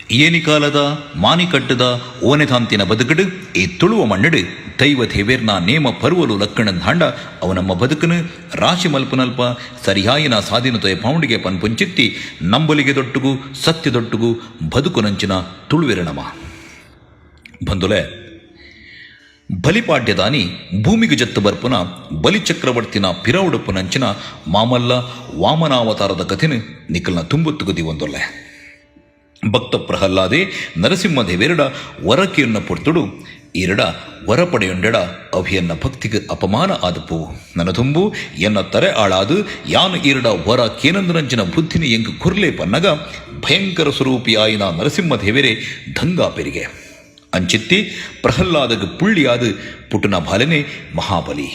ಏನಿಕಾಲದ ಮಾನಿಕಟ್ಟದ ಓನೆತಾಂತಿನ ಬದುಕುಡು ಈ ತುಳುವ ಮಣ್ಣುಡು ದೈವ ದೇವೆರ್ನ ನೇಮ ಪರ್ವಲು ಲಕ್ಕಣಂದಾಂಡ ಅವು ನಮ್ಮ ಬದುಕುನು ರಾಶಿ ಮಲ್ಪುನಲ್ಪ ಸರಿಯಾಯಿನ ಸಾದಿನ ಪೌಂಡಿಗೆ ಪನ್ಪುಂಚಿತ್ತಿ ನಂಬೊಲಿಗೆ ದೊಟ್ಟುಗು ಸತ್ಯದೊಟ್ಟುಗು ಬದುಕುನಂಚಿನ ತುಳುವೆರಣಮ ಬಂದುಲೆ. ಬಲಿಪಾಡ್ಯದಾನಿ ಭೂಮಿಗೆ ಜತ್ತು ಬರ್ಪುನ ಬಲಿಚಕ್ರವರ್ತಿನ ಪಿರವುಡುಪ್ಪುನಂಚಿನ ಮಾಮಲ್ಲ ವಾಮನಾವತಾರದ ಕಥೆನು ನಿಖಲ್ನ ತುಂಬುತ್ತುಗು ದಿವೊಂದೊಲ್ಲೆ. ಭಕ್ತ ಪ್ರಹ್ಲಾದೆ ನರಸಿಂಹ ದೇವೆರಡ ವರಕಿಯನ್ನ ಪೊರ್ತುಡು ಈರಡ ವರ ಪಡೆಯೊಂಡೆಡ ಅಭಿಯನ್ನ ಭಕ್ತಿಗೆ ಅಪಮಾನ ಆದಪು, ನನ್ನ ತುಂಬು ಎನ್ನ ತರೆ ಆಳಾದು ಯಾನು ಈರಡ ವರ ಕೇನಂದರಂಚಿನ ಬುದ್ಧಿನಿ ಎಂಕ್ ಕುರ್ಲೆ ಪನ್ನಗ ಭಯಂಕರ ಸ್ವರೂಪಿಯಾಯಿನ ನರಸಿಂಹ ದೇವರೇ ದಂಗಾ ಪೆರಿಗೆ. ಅಂಚಿತ್ತಿ ಪ್ರಹ್ಲಾದಗ ಪುಳ್ಳಿಯಾದ ಪುಟನ ಬಾಲನೆ ಮಹಾಬಲಿ.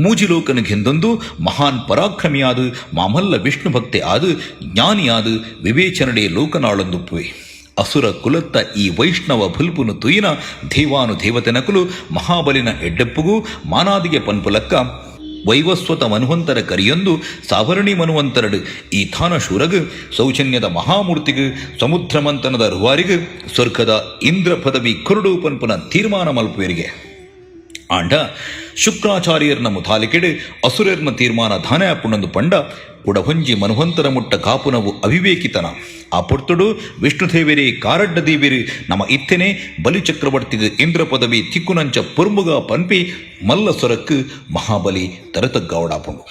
ಮೂಜಿಲೋಕನಿಗೆಂದೊಂದು ಮಹಾನ್ ಪರಾಕ್ರಮಿಯಾದ ಮಾಮಲ್ಲ ವಿಷ್ಣು ಭಕ್ತೆ ಆದ ಜ್ಞಾನಿಯಾದ ವಿವೇಚನಡೆ ಲೋಕನಾಳೊಂದುಪ್ಪುವೆ. ಅಸುರ ಕುಲತ್ತ ಈ ವೈಷ್ಣವ ಭುಲ್ಪುನು ತುಯಿನ ದೇವಾನು ದೇವತೆನಕುಲು ಮಹಾಬಲಿನ ಎಡ್ಡೆಪ್ಪುಗೂ ಮಾನಾದಿಗೆ ಪನ್ಪುಲಕ್ಕ ವೈವಸ್ವತ ಮನುವಂತರ ಕರಿಯೊಂದು ಸಾವರ್ಣಿ ಮನುವಂತರಡು ಈ ಥಾನ ಶೂರಗ್, ಸೌಜನ್ಯದ ಮಹಾಮೂರ್ತಿಗ್, ಸಮುದ್ರ ಮಂಥನದ ರುವಾರಿಗ್ ಸ್ವರ್ಗದ ಇಂದ್ರ ಪದವಿ ಕುರುಡು ಪನ್ಪುನ ತೀರ್ಮಾನ ಮಲ್ಪುವೆರಿಗೆ. ಆಂಡ ಶುಕ್ರಾಚಾರ್ಯರ್ನ ಮುತಾಲಿಕೆಡು ಅಸುರರ್ನ ತೀರ್ಮಾನ ಧಾನೆ ಅಪ್ಪುಣಂದು ಪಂಡ ಕುಡಹೊಂಜಿ ಮನುವಂತರ ಮುಟ್ಟ ಕಾಪುನವು ಅವಿವೇಕಿತನ. ಆ ಪೊರ್ತುಡು ವಿಷ್ಣುದೇವಿರಿ ಕಾರಡ್ಡ ದೇವಿರಿ ನಮ್ಮ ಇತ್ತೆನೆ ಬಲಿಚಕ್ರವರ್ತಿಗೆ ಇಂದ್ರ ಪದವಿ ತಿಕ್ಕುನಂಚ ಪೊರ್ಮುಗ ಪನ್ಪಿ ಮಲ್ಲ ಸೊರಕ್ಕು ಮಹಾಬಲಿ ತರತಗ್ಗವಡಾಪುಂಡು.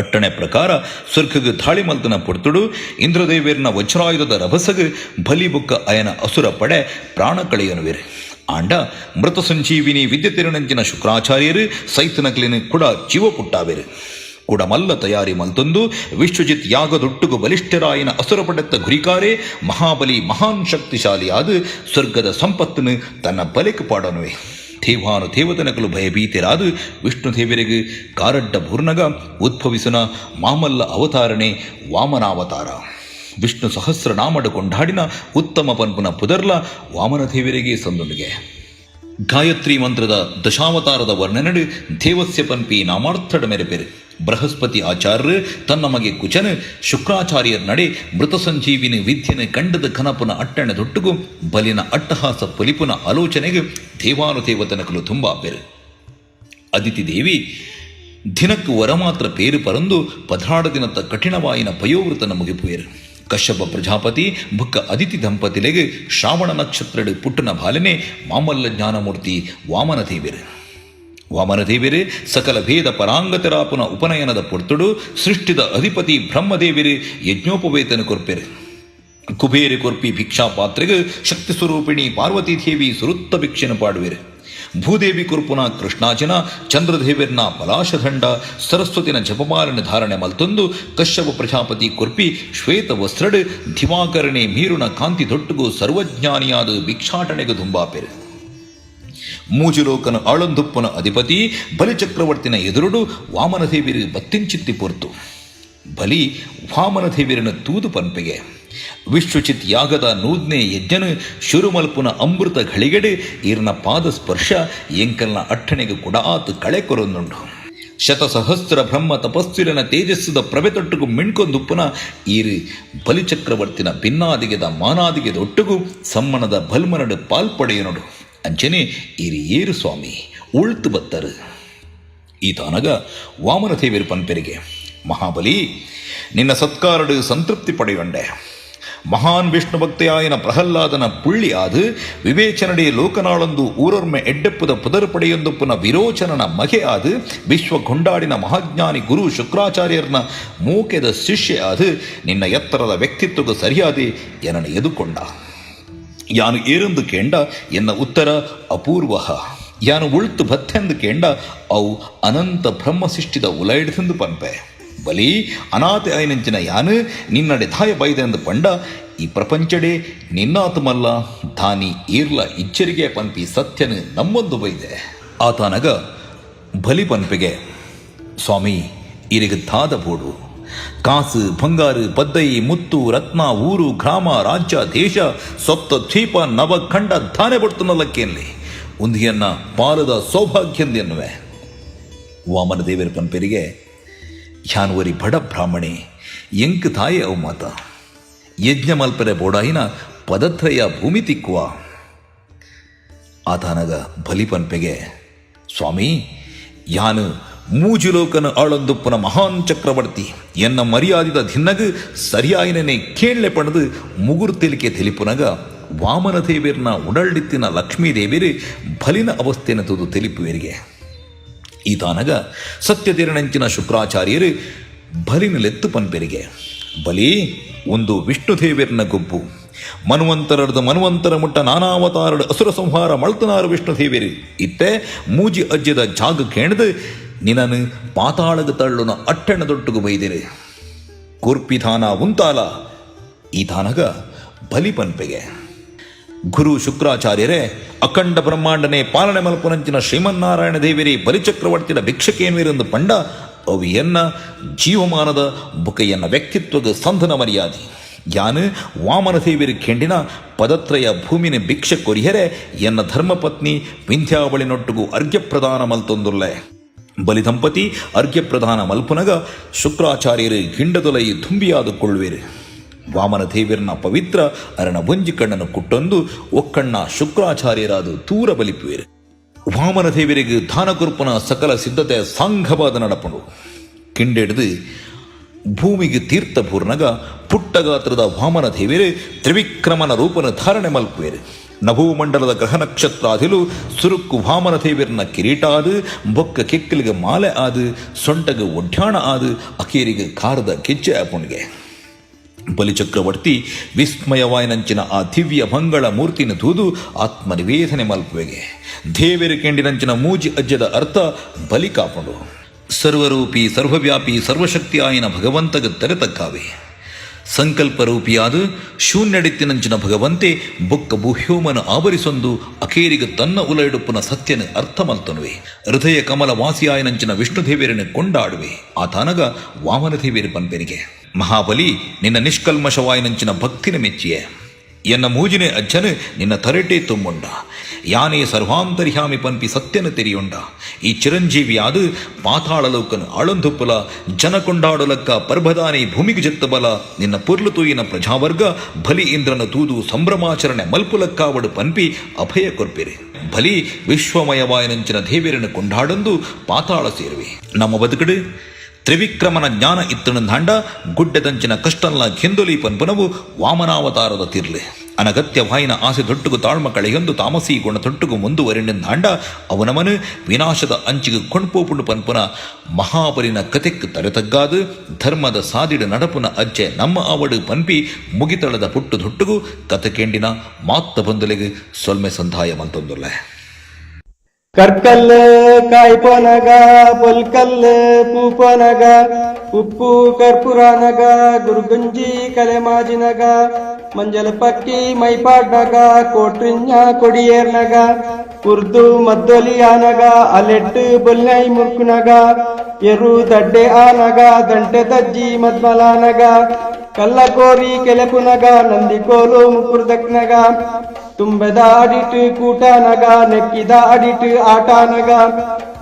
ಅಟ್ಟಣೆ ಪ್ರಕಾರ ಸ್ವರ್ಗಗ್ ದಾಳಿ ಮಲ್ತನ ಪೊರ್ತುಡು ಇಂದ್ರದೇವಿಯರ್ನ ವಜ್ರಾಯುಧದ ರಭಸಗ್ ಬಲಿ ಬುಕ್ಕ ಅಯನ ಅಸುರ ಪಡೆ ಪ್ರಾಣ ಕಳೆಯನುವೆರು. ಆಂಡ ಮೃತ ಸಂಜೀವಿನಿ ವಿದ್ಯೆ ತಿರುನಂಚಿನ ಶುಕ್ರಾಚಾರ್ಯರು ಸೈತನಕ್ಲಿನ ಕೂಡ ಜೀವ ಪುಟ್ಟಾವೆರು. ಕೂಡ ಮಲ್ಲ ತಯಾರಿ ಮಲ್ತೊಂದು ವಿಶ್ವಜಿತ್ ಯಾಗದೊಟ್ಟುಗು ಬಲಿಷ್ಠರಾಯನ ಅಸುರ ಪಡೆತ್ತ ಗುರಿಕಾರೆ ಮಹಾಬಲಿ ಮಹಾನ್ ಶಕ್ತಿಶಾಲಿಯಾದ ಸ್ವರ್ಗದ ಸಂಪತ್ತನ್ನು ತನ್ನ ಬಲೆಕ್ ಪಾಡನುವೆ. ದೇವಾನು ದೇವತನಕಲು ಭಯಭೀತರಾದ ವಿಷ್ಣು ದೇವರಿಗೆ ಕಾರಡ್ಡ ಭೂರ್ನಗ ಉದ್ಭವಿಸುನ ಮಾಮಲ್ಲ ಅವತಾರಣೆ ವಾಮನಾವತಾರ. ವಿಷ್ಣು ಸಹಸ್ರನಾಮಡು ಕೊಂಡಾಡಿನ ಉತ್ತಮ ಪನ್ಪುನ ಪುದರ್ಲ ವಾಮನ ದೇವರಿಗೆ ಸಂದೊಂದಿಗೆ. ಗಾಯತ್ರಿ ಮಂತ್ರದ ದಶಾವತಾರದ ವರ್ಣನಡು ದೇವಸ್ಯ ಪನ್ಪಿ ನಾಮಾರ್ಥಡ ಮೆರೆಪೆರು. ಬೃಹಸ್ಪತಿ ಆಚಾರ್ಯರು ತನ್ನ ಮಗೆ ಕುಚನ್ ಶುಕ್ರಾಚಾರ್ಯರ ನಡೆ ಮೃತ ಸಂಜೀವಿನಿ ವಿದ್ಯೆನ ಕಂಡದ ಕನಪುನ ಅಟ್ಟಣೆ ದೊಟ್ಟುಗು ಬಲಿನ ಅಟ್ಟಹಾಸ ಪೊಲಿಪುನ ಆಲೋಚನೆಗೆ ದೇವಾನುದೇವತನಕಲು ತುಂಬಾ ಪೆರು. ಅದಿತಿ ದೇವಿ ದಿನಕ್ಕು ವರ ಮಾತ್ರ ಪೇರು ಪರಂದು 16 ದಿನದ ಕಠಿಣವಾಯಿನ ಪಯೋವೃತನ ಮುಗಿಪುಯರು. ಕಶ್ಯಪ ಪ್ರಜಾಪತಿ ಬುಕ್ಕ ಅದಿತಿ ದಂಪತಿಲೆಗೆ ಶ್ರಾವಣ ನಕ್ಷತ್ರಡು ಪುಟ್ಟನ ಬಾಲನೆ ಮಾಮಲ್ಲ ಜ್ಞಾನಮೂರ್ತಿ ವಾಮನ ದೇವರು. ವಾಮನ ದೇವಿರೇ ಸಕಲ ಭೇದ ಪರಾಂಗತರಾಪುನ ಉಪನಯನದ ಪೊರ್ತುಡು ಸೃಷ್ಟಿದ ಅಧಿಪತಿ ಬ್ರಹ್ಮದೇವಿರು ಯಜ್ಞೋಪವೇತನ ಕೊರ್ಪೆರು. ಕುಬೇರಿ ಕೊರ್ಪಿ ಭಿಕ್ಷಾ ಪಾತ್ರೆಗೆ ಶಕ್ತಿ ಸ್ವರೂಪಿಣಿ ಪಾರ್ವತಿ ದೇವಿ ಸುರುತ್ತ ಭಿಕ್ಷೆನ ಪಾಡುವೆರು. ಭೂದೇವಿ ಕುರ್ಪುನ ಕೃಷ್ಣಾಜಿನ, ಚಂದ್ರದೇವಿರ್ನ ಪಲಾಶದಂಡ, ಸರಸ್ವತಿನ ಜಪಮಾಲಿನ ಧಾರಣೆ ಮಲ್ತೊಂದು ಕಶ್ಯಪ ಪ್ರಜಾಪತಿ ಕುರ್ಪಿ ಶ್ವೇತ ವಸ್ತ್ರಡು ದಿವಾಕರಣೆ ಮೀರುನ ಕಾಂತಿ ದೊಟ್ಟುಗು ಸರ್ವಜ್ಞಾನಿಯಾದ ಭಿಕ್ಷಾಟನೆಗೆ ದುಂಬಾಪೆರು. ಮೂಜಿಲೋಕನ ಆಳಂದುಪ್ಪನ ಅಧಿಪತಿ ಬಲಿಚಕ್ರವರ್ತಿನ ಎದುರುಡು ವಾಮನದೇವಿರು ಬತ್ತಿಂಚಿತ್ತಿ ಪೊರ್ತು ಬಲಿ ವಾಮನದೇವಿರನ ತೂದು ಪನ್ಪೆಗೆ, ವಿಶ್ವಚಿತ್ ಯಾಗದ ನೂದ್ನೆ ಯಜ್ಞನು ಶುರುಮಲ್ಪುನ ಅಮೃತ ಘಳಿಗೆಡೆ ಈರ್ನ ಪಾದ ಸ್ಪರ್ಶ ಎಂಕಲ್ನ ಅಟ್ಟಣೆಗೆ ಕುಡಾತು ಕಳೆ ಕೊರೊಂದುಂಡು. ಶತಸಹಸ್ರ ಬ್ರಹ್ಮ ತಪಸ್ವಿರನ ತೇಜಸ್ಸುದ ಪ್ರಭೆತೊಟ್ಟುಗು ಮಿಣ್ಕೊಂದುಪ್ಪುನ ಈರು ಬಲಿಚಕ್ರವರ್ತಿನ ಭಿನ್ನಾದಿಗೆದ ಮಾನಾದಿಗೆದ ಒಟ್ಟುಗು ಸಮ್ಮನದ ಬಲ್ಮನಡು ಪಾಲ್ಪಡೆಯನೊಡು. ಅಂಚನೆ ಈರು ಏರು ಸ್ವಾಮಿ, ಉಳ್ತು ಬತ್ತರು? ಈತಾನಗ ವಾಮನದೇವಿರು ಪನ್ಪೆರಿಗೆ, ಮಹಾಬಲಿ, ನಿನ್ನ ಸತ್ಕಾರಡು ಸಂತೃಪ್ತಿ ಪಡೆಯೊಂಡೆ. ಮಹಾನ್ ವಿಷ್ಣು ಭಕ್ತಿಯಾಯನ ಪ್ರಹ್ಲಾದನ ಪುಳ್ಳಿ ಆದು ವಿವೇಚನಡೆ ಲೋಕನಾಳೊಂದು ಊರೊರ್ಮೆ ಎಡ್ಡೆಪ್ಪುದ ಪುದರ್ ಪಡೆಯೊಂದುಪ್ಪುನ ವಿರೋಚನನ ಮಗೆ ಆದು ವಿಶ್ವ ಕೊಂಡಾಡಿನ ಮಹಾಜ್ಞಾನಿ ಗುರು ಶುಕ್ರಾಚಾರ್ಯರ್ನ ಮೂಕೆದ ಶಿಷ್ಯ ಆದು ನಿನ್ನ ಎತ್ತರದ ವ್ಯಕ್ತಿತ್ವಕ್ಕೆ ಸರಿಯಾದೆ ಎನ್ನನ್ನು ಎದುಕೊಂಡ. ಯಾನು ಏರೆಂದು ಕೇಂಡ ಎನ್ನ ಉತ್ತರ ಅಪೂರ್ವ. ಯಾನು ಉಳ್ತು ಭತ್ತೆಂದು ಕೇಂಡ ಅವು ಅನಂತ ಬ್ರಹ್ಮ ಸೃಷ್ಟಿದ ಉಲೈಡ್ದೆಂದು ಪನ್ಪೆ. ಬಲಿ, ಅನಾಥೆ ಐನಂಚಿನ ಯಾನು ನಿನ್ನಡೆ ದಾಯ ಬೈದೆಂದು ಪಂಡ ಈ ಪ್ರಪಂಚಡೆ ನಿನ್ನಾತಮಲ್ಲ ದಾನಿ ಈರ್ಲ ಇಚ್ಚರಿಗೆ ಪನ್ಪಿ ಸತ್ಯನು ನಮ್ಮೊಂದು ಬೈದೆ. ಆತನಗ ಬಲಿ ಪನ್ಪೆಗೆ, ಸ್ವಾಮಿ, ಇರಿಗ ದಾದ ಬೋಡು? ಕಾಸು ಬಂಗಾರು ಪದ್ದೈ ಮುತ್ತು ರತ್ನ ಊರು ಗ್ರಾಮ ರಾಜ್ಯ ದೇಶ ಸಪ್ತ ದ್ವೀಪ ನವಖಂಡ ದಾನೆ ಬಡ್ತುನಲ್ಲಕ್ಕೇನ್ಲಿ ಉಂದಿಯನ್ನ ಪಾಲದ ಸೌಭಾಗ್ಯಂದ ಎನ್ನುವೆ. ವಾಮನ ದೇವರ ಪನ್ಪೆರಿಗೆ, ಯಾನ್ವರಿ ಬಡ ಬ್ರಾಹ್ಮಣೆ, ಎಂಕ್ ತಾಯಿ ಅವು ಮಾತ. ಯಜ್ಞ ಮಲ್ಪರೆ ಬೋಡಾಯಿನ ಪದತ್ರಯ ಭೂಮಿ ತಿಕ್ಕುವ. ಆತನಗ ಬಲಿ ಪನ್ಪೆಗೆ, ಸ್ವಾಮಿ, ಯಾನು ಮೂಜಿಲೋಕನ ಆಳೊಂದುಪ್ಪನ ಮಹಾನ್ ಚಕ್ರವರ್ತಿ, ಎನ್ನ ಮರ್ಯಾದಿದ ಧಿನ್ನಗ್ ಸರಿಯಾಯಿನನೆ ಕೇಳ್ಳೆ ಪಣದು ಮುಗುರು ತೆಲಿಕೆ ತಿಳಿಪುನಗ ವಾಮನ ದೇವಿರ್ನ ಉಡಲ್ಡಿತ್ತಿನ ಲಕ್ಷ್ಮೀ ದೇವಿರು ಬಲಿನ ಅವಸ್ಥೆನ ತುದು ತಿಳಿಪುವರಿಗೆ. ಈತಾನಗ ಸತ್ಯತೀರನಂಚಿನ ಶುಕ್ರಾಚಾರ್ಯರು ಬಲಿನ ಲೆತ್ತು ಪನ್ಪೆರಿಗೆ, ಬಲಿ ಒಂದು ವಿಷ್ಣುದೇವಿರ್ನ ಗೊಬ್ಬು, ಮನ್ವಂತರದ ಮನ್ವಂತರ ಮುಟ್ಟ ನಾನಾವತಾರಡು ಅಸುರ ಸಂಹಾರ ಮಳ್ತನಾರು ವಿಷ್ಣುದೇವಿರು ಇತ್ತೆ ಮೂಜಿ ಅಜ್ಜದ ಜಾಗ ಕೇಣದು ನಿನನು ಪಾತಾಳಗ ತಳ್ಳುನ ಅಟ್ಟೆಣ ದೊಟ್ಟುಗು ಬೈದಿರು, ಕೂರ್ಪಿಧಾನ ಉಂತಾಲ. ಈತಾನಗ ಬಲಿ ಪನ್ಪೆಗೆ, ಗುರು ಶುಕ್ರಾಚಾರ್ಯರೇ, ಅಖಂಡ ಬ್ರಹ್ಮಾಂಡನೆ ಪಾಲನೆ ಮಲ್ಪುನಂಚಿನ ಶ್ರೀಮನ್ನಾರಾಯಣ ದೇವಿರಿ ಬಲಿಚಕ್ರವರ್ತಿನ ಭಿಕ್ಷಕೇನ್ವಿರೆಂದು ಪಂಡ ಅವು ಎನ್ನ ಜೀವಮಾನದ ಬುಕೆಯನ್ನ ವ್ಯಕ್ತಿತ್ವದ ಸಂಧನ ಮರ್ಯಾದೆ. ಯಾನು ವಾಮನ ದೇವಿರಿ ಕೆಂಡಿನ ಪದತ್ರಯ ಭೂಮಿನ ಭಿಕ್ಷೆ ಕೊರಿಯರೆ ಎನ್ನ ಧರ್ಮಪತ್ನಿ ವಿಂಧ್ಯಾವಳಿನೊಟ್ಟುಗು ಅರ್ಘ್ಯ ಪ್ರದಾನ ಮಲ್ತೊಂದುಲ್ಲೆ. ಬಲಿದಂಪತಿ ಅರ್ಘ್ಯ ಪ್ರದಾನ ಮಲ್ಪುನಗ ಶುಕ್ರಾಚಾರ್ಯರು ಗಿಂಡದೊಲೈ ತುಂಬಿಯಾದುಕೊಳ್ಳುವಿರು. ವಾಮನ ದೇವಿರ್ನ ಪವಿತ್ರ ಅರಣ ಒಂಜಿ ಕಣ್ಣನ್ನು ಕುಟ್ಟೊಂದು ಒಕ್ಕಣ್ಣ ಶುಕ್ರಾಚಾರ್ಯರಾದ ತೂರ ಬಲಿಪುವಿರು. ವಾಮನ ದೇವರಿಗೆ ದಾನ ಕುರ್ಪನ ಸಕಲ ಸಿದ್ಧತೆ ಸಾಂಘವಾದ ನಡಪುಂಡು. ಕಿಂಡೆಡ್ದು ಭೂಮಿಗೆ ತೀರ್ಥ ಪೂರ್ಣಗ ಪುಟ್ಟಗಾತ್ರದ ವಾಮನ ದೇವಿರು ತ್ರಿವಿಕ್ರಮನ ರೂಪನ ಧಾರಣೆ ಮಲ್ಪುವೇರು. ನಭೂಮಂಡಲದ ಗ್ರಹ ನಕ್ಷತ್ರಾದಿಲು ಸುರುಕ್ಕು ವಾಮನ ದೇವಿರ್ನ ಕಿರೀಟ ಆದು, ಬೊಕ್ಕ ಕೆಕ್ಕಲಿಗೆ ಮಾಲೆ ಆದು, ಸೊಂಟಗ ಒಡ್ಯಾಣ ಆದು, ಅಕೇರಿಗೆ ಕಾರದ ಗೆಜ್ಜೆ ಆಪುಣ್ಗೆ. ಬಲಿಚಕ್ರವರ್ತಿ ವಿಸ್ಮಯವಾಯನಂಚಿನ ಆ ದಿವ್ಯ ಮಂಗಳ ಮೂರ್ತಿನ ತೂದು ಆತ್ಮನಿವೇದನೆ ಮಲ್ಪುವೆಗೆ. ದೇವೆರು ಕೆಂಡಿನಂಚಿನ ಮೂಜಿ ಅಜ್ಜದ ಅರ್ಥ ಬಲಿ ಕಾಪುಂಡು. ಸರ್ವರೂಪಿ ಸರ್ವವ್ಯಾಪಿ ಸರ್ವಶಕ್ತಿ ಆಯಿನ ಭಗವಂತಗ ತೆರೆತಕ್ಕಾವೆ. ಸಂಕಲ್ಪ ರೂಪಿಯಾದ ಶೂನ್ಯಡಿತ್ತಿನಂಚಿನ ಭಗವಂತೆ ಬೊಕ್ಕ ಬುಹ್ಯೋಮನ ಆವರಿಸೊಂದು ಅಕೇರಿಗ ತನ್ನ ಉಲೈಡುಪ್ಪುನ ಸತ್ಯನ ಅರ್ಥ ಮಲ್ತನುವೆ. ಹೃದಯ ಕಮಲ ವಾಸಿಯಾಯನಂಚಿನ ವಿಷ್ಣುದೇವಿಯರನ್ನು ಕೊಂಡಾಡುವೆ. ಆತಾನಗ ವಾಮನದೇವಿಯರು ಪನ್ಪೆರಿಗೆ, ಮಹಾಬಲಿ, ನಿನ್ನ ನಿಷ್ಕಲ್ಮಶವಾಯನಂಚಿನ ಭಕ್ತಿನ ಮೆಚ್ಚಿಯೆ. ಎನ್ನ ಮೂಜಿನೆ ಅಜ್ಜನು ನಿನ್ನ ತರಟೆ ತುಂಬುಂಡ. ಯಾನೇ ಸರ್ವಾಂತರ್ಯಾಮಿ ಪನ್ಪಿ ಸತ್ಯನ ತೆರಿಯುಂಡ. ಈ ಚಿರಂಜೀವಿಯಾದ ಪಾತಾಳಲೋಕನು ಆಳೊಂದುಪ್ಪುಲ ಜನ ಕೊಂಡಾಡುಲಕ್ಕ ಪರ್ಬದಾನಿ ಭೂಮಿಗೆ ಜತ್ತಬಲ. ನಿನ್ನ ಪುರ್ಲು ತೂಯಿನ ಪ್ರಜಾವರ್ಗ ಬಲಿ ಇಂದ್ರನ ತೂದು ಸಂಭ್ರಮಾಚರಣೆ ಮಲ್ಪುಲಕ್ಕಾವಡು ಪನ್ಪಿ ಅಭಯ ಕೊರ್ಪಿರಿ. ಬಲಿ ವಿಶ್ವಮಯವಾಯನಂಚಿನ ದೇವಿರನ್ನು ಕೊಂಡಾಡೊಂದು ಪಾತಾಳ ಸೇರುವೆ. ನಮ್ಮ ಬದುಕಡು ತ್ರಿವಿಕ್ರಮನ ಜ್ಞಾನ ಇತ್ತಣಂದಾಂಡ ಗುಡ್ಡೆದಂಚಿನ ಕಷ್ಟಲ್ಲ ಗೆಂದೊಲಿ ಪನ್ಪನವು ವಾಮನಾವತಾರದ ತಿರ್ಲೆ. ಅನಗತ್ಯ ವಾಯಿನ ಆಸೆ ದೊಟ್ಟುಗು ತಾಳ್ಮ ಕಳೆಯೊಂದು ತಾಮಸಿ ಗುಣ ತೊಟ್ಟುಗು ಮುಂದುವರೆಂದಾಂಡ ಅವನಮನು ವಿನಾಶದ ಅಂಚಿಗೆ ಕೊಂಡ್ಪೋಪುಂಡು ಪನ್ಪುನ ಮಹಾಬಲಿನ ಕತೆಕ್ ತರೆತಗ್ಗಾದು ಧರ್ಮದ ಸಾದಿಡು ನಡಪುನ ಅಜ್ಜೆ ನಮ್ಮ ಆವಡು ಪನ್ಪಿ ಮುಗಿತಳದ ಪುಟ್ಟು ದೊಟ್ಟುಗು ಕತೆಕೆಂಡಿನ ಮಾತ್ತ ಬಂದುಲೆಗು ಸೊಲ್ಮೆ ಸಂಧಾಯ ಮಂತೊಂದುಲ್ಲೆ. ಕರ್ಕಲ್ ಕಾಯ್ಪೊನಗ, ಪೊಲ್ಕಲ್ ಪೂಪೊನಗ, ಉಪ್ಪು ಕರ್ಪೂರನಗ, ಗುರುಗುಂಜಿ ಕಲೆಮಾಜಿನಗ, ಮಂಜಲ ಪಕ್ಕಿ ಮೈಪಾಡ್ನಗ, ಕೋಟ್ರಿഞ്ഞ ಕೊಡಿಯೇರ್ನಗ, ಉರ್ದು ಮದ್ದೊಲಿಯಾನಗ, ಅಲೆಟ್ಟು ಬೊಲ್ನೈ ಮುರ್ಕುನಗ, ಎರು ದಡ್ಡೆ ಆನಗ, ದಂಟೆ ದಜ್ಜಿ ಮದ್ಮಲಾನಗ, ಕಲ್ಲ ಕೋರಿ ಕೆಲೆಪುನಗ, ನಂದಿಕೋಲು ಮುಕುರ್ದಕ್ನಗ, ತುಂಬೆದ ಅಡಿಟ್ ಕೂಟನಗ, ನೆಕ್ಕಿದ ಅಡಿಟ್ ಆಟಾನಗ,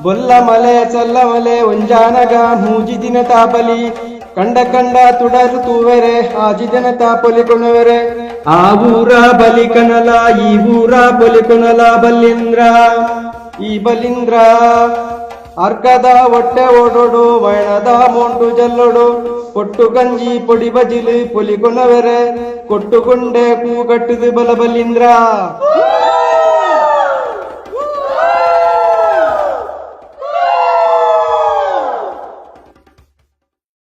ಬೊಲ್ಲ ಮಲೆ ಚಲ್ಲ ಮಲೆ ಒಂಜಾನಗ, ಮೂಜಿ ದಿನ ತಾಪಲಿ ಕಂಡ ಕಂಡ ತುಡರು ತೂವೆರೆ, ಆಜಿ ದಿನ ತಾಪೊಲಿ ಕೊಣವೆರೆ. ಆ ಊರ ಬಲಿ ಕನಲ, ಈ ಊರ ಬಲಿ ಕೊನಲ ಬಲ್ಲಿಂದ್ರ, ಈ ಬಲಿಂದ್ರ. ಅರ್ಕದ ಹೊಟ್ಟೆ ಓಡೋಡು, ವೈಣದ ಮೋಂಟು ಜಲ್ಲೋಡು, ಕೊಟ್ಟು ಗಂಜಿ ಪೊಡಿ ಬಜಿಲು ಪೊಲಿ ಕೊನವೆರೆ, ಕೊಟ್ಟು ಗುಂಡೆ ಕೂ ಕಟ್ಟುದು ಬಲ ಬಲಿಂದ್ರ.